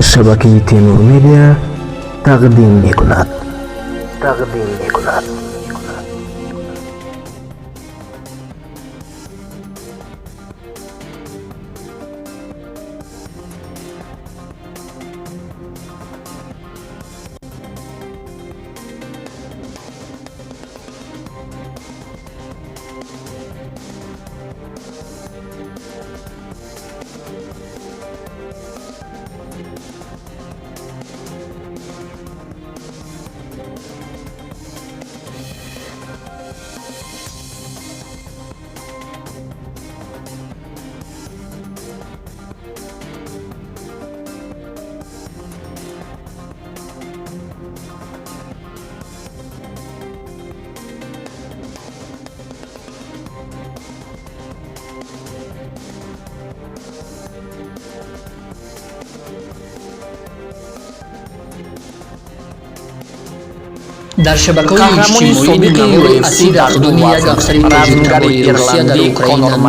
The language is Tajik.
Шабакаи Темур Медиа тақдим мекунад, тақдим мекунад. Дар шабакаҳои Қаҳрамони иҷтимоӣ собиқи навори UFC асир дар ду ақдоми як вазн, афсари размгари тоҷиктабори Русия дар ирландӣ Украина Конор.